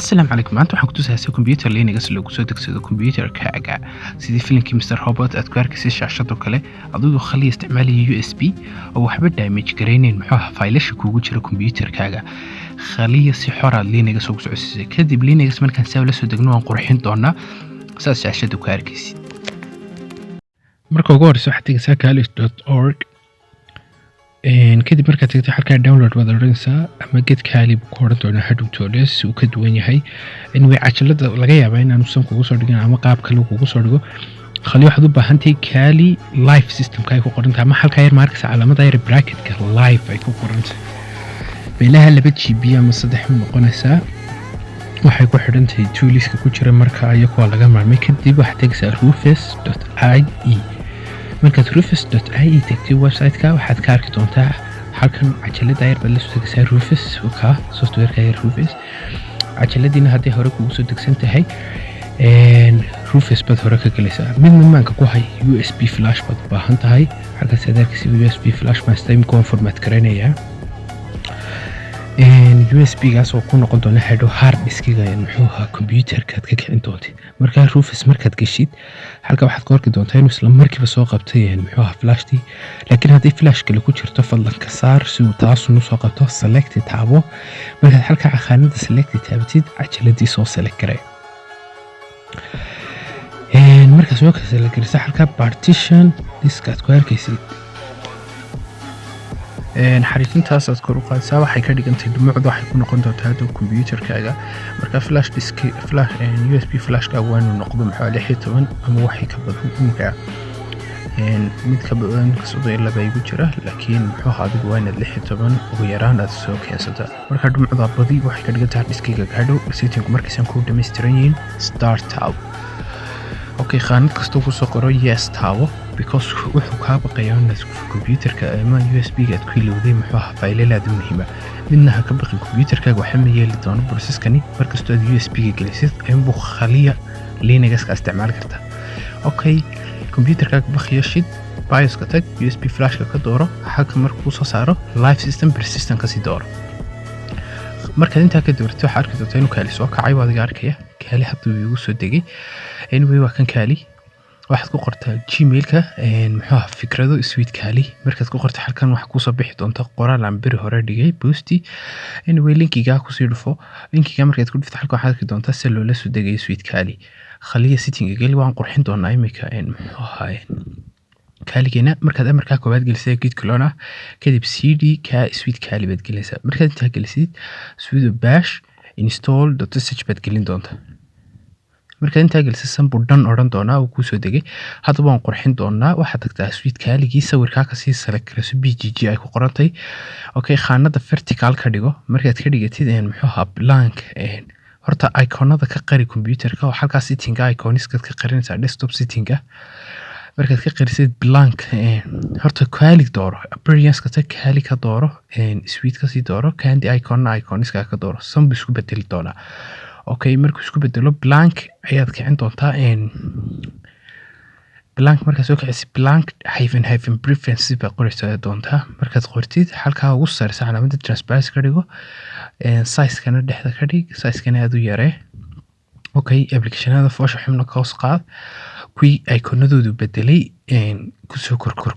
Asalaamu calaykum. Maanta waxaan ku tusayaa si computer Linux loogu soo degsado computerkaaga, sidii filimkii Mr Robot aad ku arkaysay shaashadoo kale, adigoo khaliya isticmaalaya USB oo waxba damage garaynayn muxuu ahaa faylasha kuugu jira computerkaaga. Khaliya si xoraad Linux ugu socodsiisay. Kadib Linux markaan saa la soo degno, waan qurxin doonaa saas shaashada ku arkaysid. Marka ugu horeysa waxaad tegaysaa kali.org. Kadib markaad tagto halkaa, download baad odhanaysaa ama get Kali buu ku odhan doonaa hadhow toole si uu ka duwan yahay. Anyway, cajalada laga yaabaa inaanusan kugu soo dhigin ama qaab kale kugu soo dhigo. Khali waxaad u baahantahay Kali Live systemka ay ku qoran tahay, ama halkaa yar maarkaysa calaamada yar bracketka live ay ku qoran tahay. Meelaha 2 GB ama 3 u noqonaysaa, waxay ku xidhan tahay tooliska ku jira. Marka iyo kuwa laga maarmay. Kadib waxaad tegaysaa rufus.ie. Markaad rufus.ie tagtay website-ka, waxaad ka arki doontaa halkan cajalada yar baad la soo degaysaa. Rufus ka software-ka yar Rufus, cajaladiina hadday hore kugu soo degsan tahay, Rufus baad hore ka gelaysaa. Midna maanka ku hay, USB flash baad u baahan tahay. Halkaas aad arkaysa USB flash baan imika waan format garaynayaa. USB gaas oo ku noqon doona hadhow hard diskiga muxuu ahaa computerkaad ka kicin doontay. Markaa Rufus markaad geshid, halka waxaad ku arki doontaa inuu isla markiiba soo qabtay muxuu ahaa flashtii. Laakiin haddii flash kale ku jirto, fadlan ka saar si uu taasun usoo qabto. Select taabo. Markaad halka khaanada select taabatid, cajaladii soo select garee. Markaad soo select garaysa, halka partition disk aad ku arkaysid xariifintaas aad kor u qaadaysaa, waxay ka dhigantay dhumucda waxay ku noqon doontaa hadhow computerkaaga. Marka flash disk flash USB flashkaaga waa inuu noqdo muxuu 16 ama waxay ka badan. Imika mid ka badan 32 igu jira, laakiin muxuu ahaa adigu waa inaad 16 ugu yaraan aad soo keensataa. Marka dhumucda badi, waxay ka dhigan tahay diskiga hadhow settingku markaysan kuu dhammaystiran yihiin. Start taabo. Okay, khaanad kastoo kusoo qoro yes taabo, because wuxuu kaa baqayaa inaad computerka ama USB ga aad ku ilowday muxuu ahaa faylalaada muhiima. Midna ha ka baqin, computerkaaga waxa ma yeeli doono processkani. Markastoo aad USB ga gelisid ayuunbuu khaliya Linuxka isticmaali kartaa. Okay, computerkaaga bakhiyo, shid, BIOS-ka tag, USB flashka ka dooro. Halka markuu soo saaro live system persistent kasii dooro. Markaad intaa ka dooratay, waxaa arki doontaa inuu Kali soo kacay. Waa adiga arkaya, Kali hadduu igu soo degay. Anyway, waa kan Kali. Waxaad ku qortaa Gmailka muxuu ahaa fikrado sweet Kali. Markaad ku qorto halkan, waxaa kusoo bixi doonta qoraal aan beri hore dhigay posti. Anyway, linkigaa kusii dhufo. Linkiga markaad ku dhufto, halkan waxaad arki doontaa si loola soo degayo sweet Kali. Khaliya settinga geli. Waan qurxin doonaa imika muxuu ahaa Kaligeena. Markaad amarkaa koowaad gelisay, git clone ah, kadib cd ka sweet Kali baad gelinaysaa. Markaad intaa gelisid, sudo bash install.sh baad gelin doontaa. Markaad intaa gelisay, sanbuu dhan odhan doonaa, uu kuusoo degay. Haddaba waan qurxin doonaa. Waxaad tagtaa sweet Kaligii, sawirkaa kasii select garayso, BGG ay ku qorantay. Okay, khaanada vertical ka dhigo. Markaad ka dhigatid muxuu ahaa blank, horta iconada ka qari computerka oo halkaa settinga iconiskaad ka qarinaysaa, desktop settinga. Markaad ka qarisid blank, horta Kali dooro, appearance-ka tag, Kali ka dooro, sweet kasii dooro, candy iconna iconiska ka dooro. Sanbuu isku bedeli doonaa. Okay, markuu isku bedelo, blank ayaad kicin doontaa. Blank markaad soo kicisid, blank --preference baad qoraysaa doontaa. Markaad qortid, halkaa ugu sareysa calaamadda transparency ka dhigo, size-kana dhexda ka dhig, size-kana aad u yaree. Okay, applicationada foosha xubna ka hoos qaad, kuwii iconadoodu bedelay kusoo korkor.